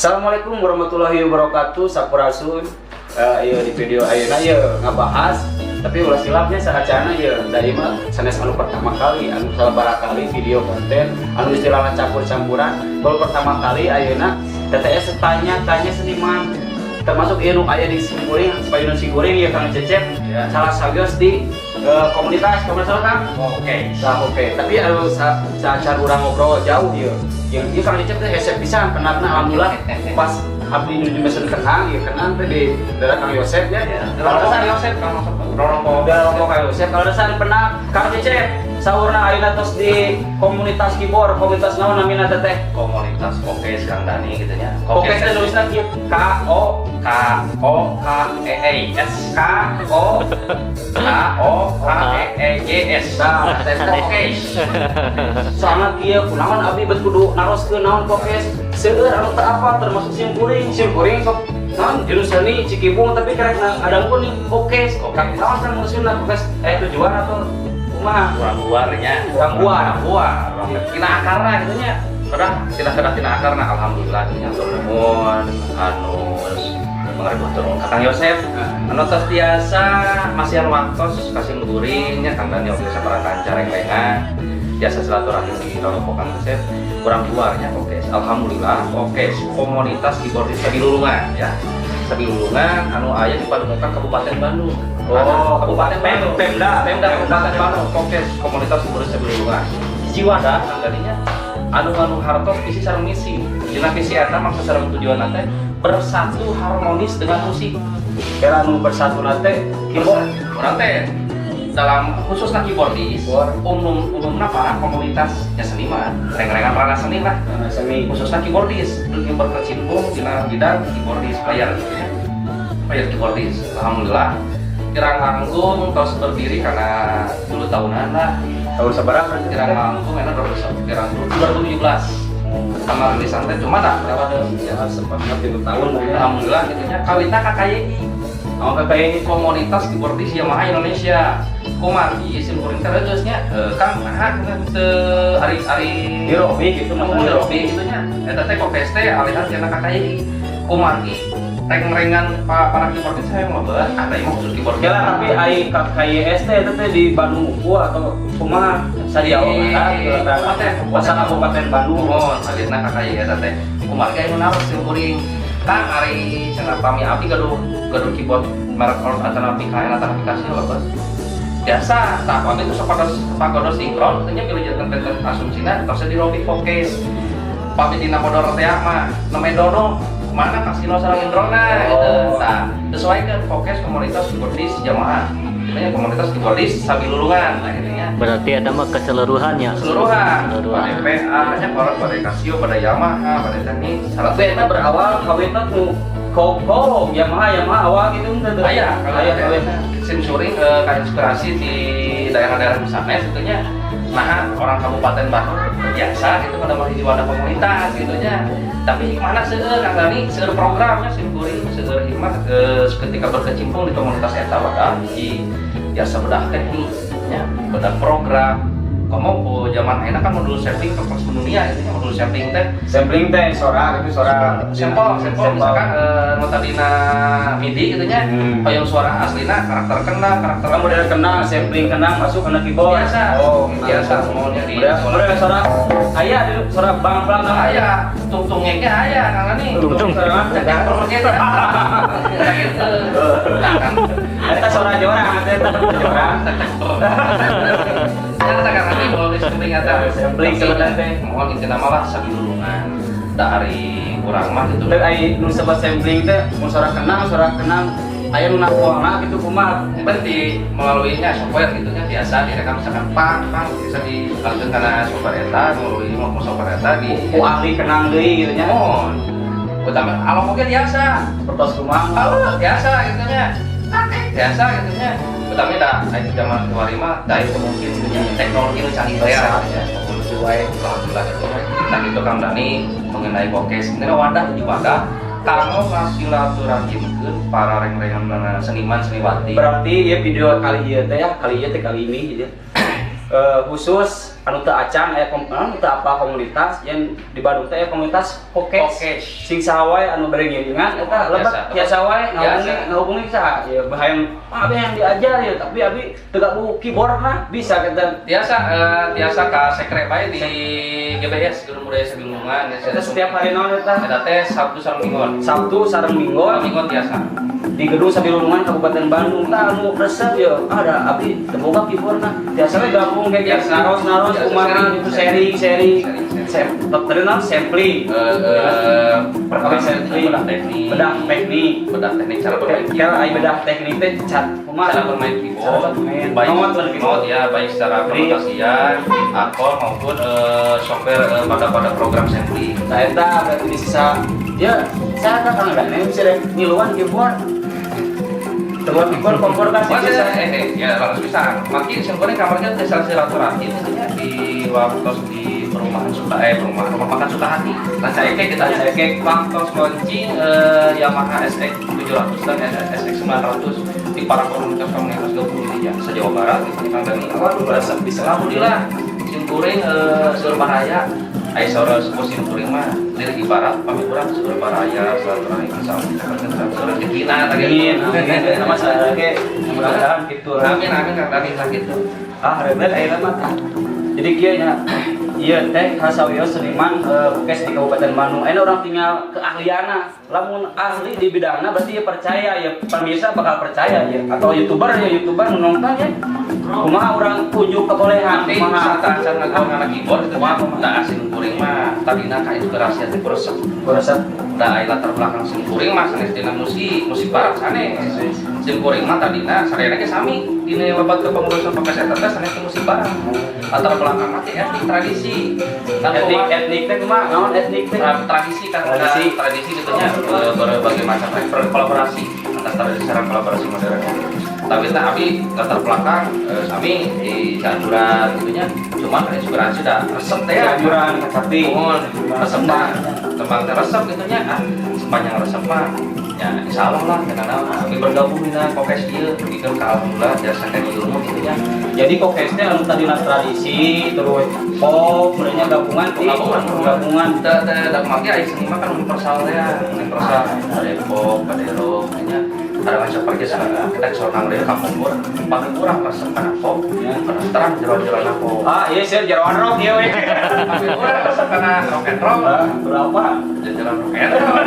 Assalamualaikum warahmatullahi wabarakatuh. Sampurasun. Ieu di video ayeuna ieu ngabahas, tapi ulah silapnya saacana ieu dari mah sanes anu pertama kali, anu sabaraha kali video konten anu istilahna campur-campuran. Baru pertama kali ayeuna TTS tanya-tanya seniman, termasuk ieu nu aya di simkuring, payunan simkuring ieu Kang Cecep. Salah sawios di komunitas komunitas apa, Kang? Oke. Nah, oke. Tapi anu saacan urang ngobrol jauh ieu. Yang ieu Kang Cecep teh hese pisan penakna, alhamdulillah pas abdi nuju mesen kendang, ieu kendang teh di daerah Kang Yosep ya. Kalau dasar Yosep, Kang Yosep, Roroko. Daerah Rokok Kang Yosep. Kalau dasar penak Kang Cecep saurna ayeuna tos di komunitas keyboard, komunitas naon namina teh teh? Komunitas Kokes, Kang Dani gitu nya. Kokes teh nulisna kieu, K O K O K E E S. K O K O K E E Y S. Nah, teh Kokes. Soalnya kieu, kunaon abdi bet kudu naroskeun naon Kokes, seueur anu teu apa, termasuk simkuring. Simkuring sok naon jurus seni Cikibung, tapi karek ngadangkeun nih Kokes. Kokes. Naon kan maksudna Kokes, tujuan atau kumaha? Urang luarnya. Urang luar. Urang luar. Tina akarna gitu nya. Sudah, tina sudah tina akarna, alhamdulillah gitu nya. Nuhun anu pangaribut turun ka Kang Yosep. Anu tos biasa masihan waktos ka simkuring nya, Kang Dani oge sapara kanca rengrengan biasa silaturahmi di Roropo Kang Yosep. Kurang luarnya Kokes. Alhamdulillah Kokes komunitas keyboardis Sabilulungan ya. Sabilulungan anu aya di Padukuhan Kabupaten Bandung. Oh, Kabupaten Bandung. Pemda. Pemda Kabupaten Bandung, Kokes komunitas keyboardis Sabilulungan. Hiji wadah Kang Daninya anu anu hartos visi sareng misi. Dina visi eta maksud sareng tujuan teh bersatu harmonis dengan musik. Kira anu bersatu teh keyboard. Urang teh dalam khususnya keyboardis, umum umumna para komunitasnya seniman, reng-rengan ranah seni lah. Nah, seni. Khususnya keyboardis yang berkecimpung di bidang keyboardis player gitu ya, player keyboardis. Alhamdulillah kirang langkung terus berdiri karena dulu tahunan lah. Tahun sabaraha? Kirang langkung enak kirang 2017 sama rilisan teh, cuma tak berapa deh. Ya, sempat 3 tahun lah ya. Alhamdulillah gitu nya, kawitna KKYI. Oh, KKYI. Komunitas Keyboardis Yamaha Indonesia. Kumargi sim kuring teh geus nya. Kang, naha teu ari ari Dirobi gitu. Mau Maksudnya? Dirobi gitu nya, eta teh Kokes teh alihan tina KKYI. Kumargi reng-rengan para keyboardis saya yang lebet ada yang khusus keyboard. Kira tapi ai KKYS teh itu teh di Bandung unggul atau kumaha? Sa-Jawa Barat, Kabupaten. Masa Kabupaten Bandung. Oh, alirna KKYS eta teh. Kumargi anu naros sim kuring, Kang, ari cenah pami abdi gaduh gaduh keyboard merek Korg atanapi KN atanapi Casio lebet biasa tak abdi itu sapados pagodos sinkron tanya bila janten benten asumsina tos dirobi Kokes. Pami dina modor teh mah nembe dono mana Casino sareng Indrona gitu. Nah, sesuaikan Kokes komunitas keyboardis jamaah. Intinya komunitas keyboardis sabilulungan, nah intinya. Berarti ada mah keseluruhan ya? Keseluruhan. Keseluruhan. Pada PA nya pada pada Casio, pada Yamaha, pada teknik salah. Tapi eta berawal kawitna nu kok Yamaha Yamaha awal gitu henteu? Aya, kalau aya ada kawitna. Sim kuring inspirasi di daerah-daerah misalnya sebetulnya, nah orang Kabupaten Bandung biasa gitu pada masih di wadah komunitas gitu nya, tapi hikmahna seueur, Kang Dani, seueur programnya sim kuring, seueur hikmah ketika berkecimpung di komunitas eta. Wadah hiji biasa bedah teknik nya, bedah program. Komo ku zaman ayeuna kan modul sampling terus mendunia gitu nya, modul sampling teh. Sampling teh sora itu sora. Sampel, sampel misalkan nu tadina MIDI gitu nya, hoyong suara aslina, karakter kendang, karakter Kamu udah kendang, sampling kendang masuk kena keyboard. Biasa. Oh, biasa semuanya di Udah, udah suara aya di suara bang bang. Aya tungtungnya ge aya, Kang Ani. Tungtung. Cek pergi gitu. Nah, kan. Eta suara jorang, eta jorang. Eta kan nanti mau di sampling eta. Sampling sebenarnya teh. Mohon intina mah lah sabilulungan dari urang mah gitu. Teu ai nu sebat sampling teh mun suara kendang aya nu nakuangna gitu kumaha? Berarti melaluinya software gitu nya, biasa direkam misalkan pang pang bisa dilanjutkan karena software eta melalui mau software eta di Ku ahli kendang deui gitu nya. Mohon utama alok oge biasa. Pertos kumaha? Halo, biasa gitu nya, biasa gitu nya. Utama dah aya zaman kiwari mah da itu mungkin gitu nya, teknologi nu canggih teh ya gitu nya. Sesuai. Alhamdulillah gitu. Nah gitu, Kang Dani, mengenai Kokes ini wadah di wadah kanggo ngasilaturahimkeun para reng-rengan seniman seniwati. Berarti ya video kali ieu teh ya, kali ieu teh kali ini gitu. Khusus Anu teu acan aya anu teu apa komunitas yang di Bandung teh aya komunitas Kokes. Kokes. Sing saha wae anu bade ngiringan eta lebet Biasa. biasa wae ngahubungi Biasa. ngahubungi saha ya hayang ah, abi yang diajar ya tapi abi teu gaduh keyboardna bisa kita. Biasa biasa ka sekre bae di GBS, Gedung Budaya Sabilulungan ya. Eta setiap hari naon eta? Eta teh Sabtu sareng Minggon. Sabtu sareng Minggon. Minggon biasa. Di Gedung Sabilulungan Kabupaten Bandung. Tah anu resep ya ada abdi teu boga keyboardna biasa we gabung kayak Biasa. naros naros Biasa, kumaha sharing. gitu sharing sharing. Sharing, sharing. Tadi naon sampling. Pertama sampling. Bedah teknik. Bedah teknik. Bedah teknik cara bermain. Kalau ai bedah teknik teh cat kumaha? Cara bermain Cara keyboard, bermain. baik Not bermain. not ya, baik secara penotasian, akor maupun software pada pada program sampling. Nah, eta berarti di sisa ya saya kan kang Dani bisa deh ngiluan keyboard. Teluan keyboard kompor kan Mas, bisa. Ya harus bisa. Makin sebenarnya kamarnya teh silaturahim misalnya di waktu di perumahan suka perumahan rumah makan suka hati. Nah, saya kayak kita Saya kayak waktu launching Yamaha SX 700 dan SX 900 di para komunitas komunitas gabung di se Jawa Barat gitu Kang Dani. Waduh, resep bisa. Alhamdulillah simkuring seueur baraya. Ai saurang sepuh simkuring mah dari ibarat pami urang seueur baraya silaturahim sama seueur rezekina tah Amin, gitu. amin. Sama saya ge mudah-mudahan gitu lah. Amin amin Kang Dani lah gitu. Ah, rebel ayeuna mah tah. Jadi kieu nya ieu teh kasawios seniman Kokes di Kabupaten Bandung. Ayeuna urang tinggal keahlianna. Lamun ahli di bidangna berarti ya percaya ya pemirsa bakal percaya ya atau youtuber ya youtuber menonton ya. Kumaha urang unjuk kebolehan Tapi kumaha saat acan ngaguan kana keyboard itu Kumaha, mah kumaha? da simkuring mah tadina ka inspirasi teh resep. Resep. Da aya latar belakang simkuring mah sanes dina musik, musik barat sanes. Simkuring mah tadina sadayana ge sami dina lebat ke pengurusan Kokes eta teh sanes teh musik barat. Latar belakang mah teh etnik tradisi. Kan Etnik kumaha? etnik teh kumaha? Naon etnik teh? Tradisi kan Tradisi. Tradisi gitu nya berbagai macam kolaborasi atas tradisi sareng kolaborasi modern. Tapi teh abi latar belakang sami di Cianjuran gitu nya, cuman inspirasi dah resep teh ya. Cianjuran kacapi. Mohon resep teh tembang teh resep gitu nya, ah sepanjang resep mah ya insya Allah lah dengan abi bergabung dina Kokes ieu dugikeun ka alhamdulillah jasa ka ilmu gitu nya. Jadi Kokesnya anu tadina tradisi terus pop, sebenarnya gabungan ti Gabungan. Gabungan. Teh teh da make aya seni mah kan universal teh ya, universal ada pop, ada rock, nya ada macam pergi sana kita ke deui ka Bogor paling kurang resep kana pop Ya. kana terang jero-jero pop. Ah, iya sih jeroan rock ieu we. Paling kurang resep kana rock and roll. Ah, berapa? Jalan rock and roll.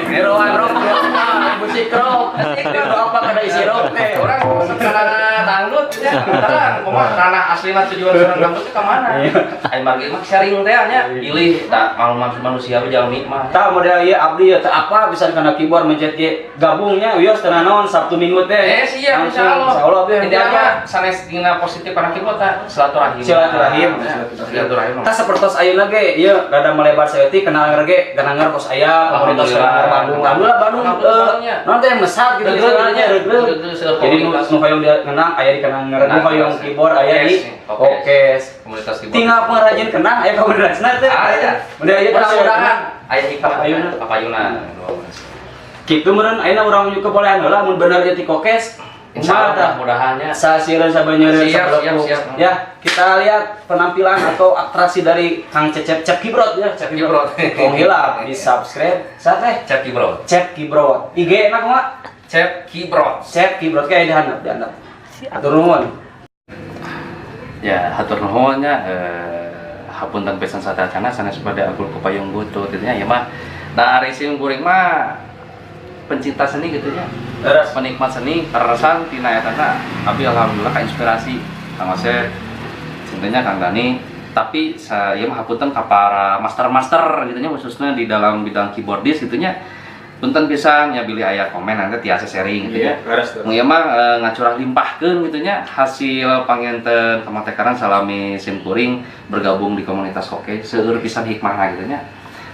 Jeroan rock berapa? Musik rock. Itu apa kada isi rock teh? Orang resep kana dangdut nya terang kumaha tanah aslina tujuan urang dangdut teh ka mana? Iya. Ai margi mah sharing teh nya pilih tak malu manusia jalmi mah. Tah model ieu abdi ya teu apa bisa kana keyboard mencet ge gabungnya wios teu naon Sabtu Minggu teh. Siap Langsung, insyaallah. Insyaallah abdi yang Intinya diajar. mah sanes dina positif kana keyboard tah silaturahim. Silaturahim. Silaturahim. Tah sapertos ayeuna ge ieu rada melebar saeutik kenal ge kenal kos aya komunitas Alhamdulillah. Kenal Bandung. Alhamdulillah Bandung Alhamdulillah, Bandungnya. naon teh mesat gitu Reugreug istilahnya reugreug. Reugreug seueur Jadi nu komunitas. nu hoyong dia kenang aya di kenang nu Kenang, hoyong keyboard aya di Kokes. Kokes. Komunitas keyboard. Tinggal pengrajin kenang aya komunitasna teh. Aya. Udah aya Mudah-mudahan aya hikmah Kapayuna. Kapayuna. Kitu meureun ayeuna urang unjuk kebolehan heula mun bener ieu ti Kokes. Insyaallah Kumaha tah? mudah-mudahan nya. Sasireun sabanyereun Siap, sabelepuk. siap, siap. Ya, kita lihat penampilan atau atraksi dari Kang Cecep Cep Kibrot ya, Cep Kibrot. Tong hilap di subscribe. Sate Cep Kibrot. Cep Kibrot. IG enak kumaha? Cep Kibrot. Cep Kibrot kayak dihandap, dihandap. Atur nuhun. Ya, hatur nuhun nya hapunten pisan satacana sanes pada agul kupayung butut gitu nya ya mah. Da ari sim kuring mah pencinta seni gitu nya. Leres. Penikmat seni kaleresan tina eta na tapi alhamdulillah kainspirasi Kang Asep cintanya Kang Dani tapi saya mah hapunten ka para master-master gitu nya khususnya di dalam bidang keyboardis gitu nya punten pisan nya bilih aya komen nanti tiasa sharing gitu ya. Leres. Nu ieu mah ngacurah limpahkeun gitu nya hasil pangenten kamatekaran salami sim kuring bergabung di komunitas Kokes seueur pisan hikmahna gitu nya.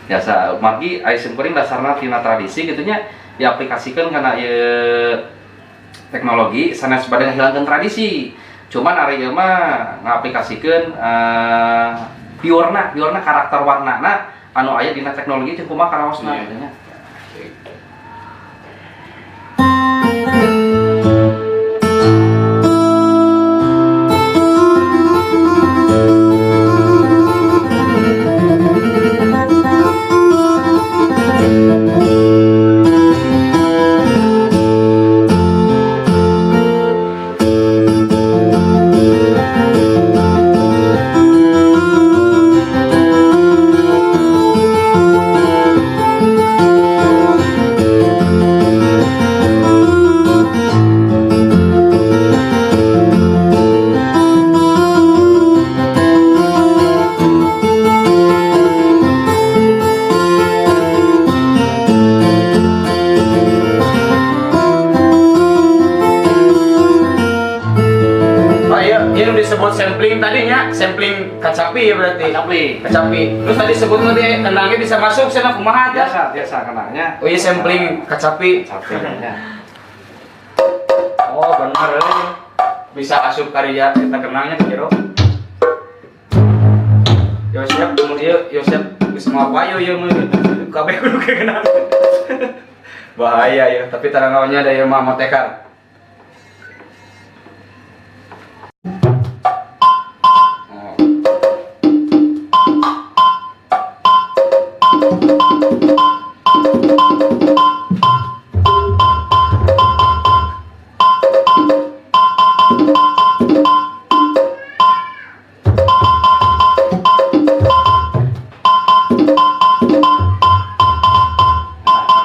Biasa margi aya sim kuring dasarna tina tradisi gitu nya diaplikasikeun kana ieu teknologi sanes bade ngahilangkeun tradisi. Cuman ari ieu mah ngaplikasikeun purna purna karakter warnana anu aya dina teknologi teh kumaha karaosna Iya. gitu nya. Ini udah disebut sampling tadinya, sampling kacapi ya berarti. Kacapi. Kacapi. Terus tadi sebut nanti kendangnya bisa masuk sana kumaha teh? Biasa, biasa kendangnya. Oh iya, sampling kacapi. Kacapi nya. Oh benar euy. Bisa asup karya kita kendangnya ke jero. Yosep kemudian Yosep geus mau payu ieu mah kabeh kudu kenang. Bahaya ya, tapi tarangawanya da ieu mah motekar. Oh.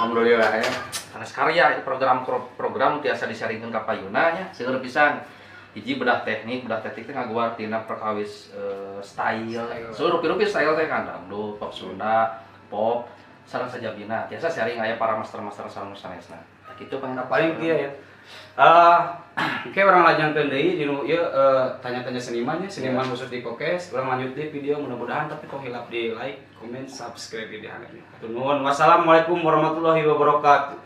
Alhamdulillah ya. Sanes karya itu program program tiasa disaringkeun ka payuna nya seueur pisan. Hiji bedah teknik teh ngaguar tina perkawis style. Style. Seueur rupi-rupi style teh kan dangdut, pop Sunda, pop sareng sajabina. Tiasa sharing aya para master-master sareng sanesna. Tah kitu pangen Paling kieu ya. Oke urang lanjutkeun deui dinu ieu tanya-tanya seniman ya, seniman khusus di Kokes. Urang lanjut deui video mudah-mudahan tapi kok hilap di like, komen, subscribe di handapnya. Hatur nuhun. Wassalamualaikum warahmatullahi wabarakatuh.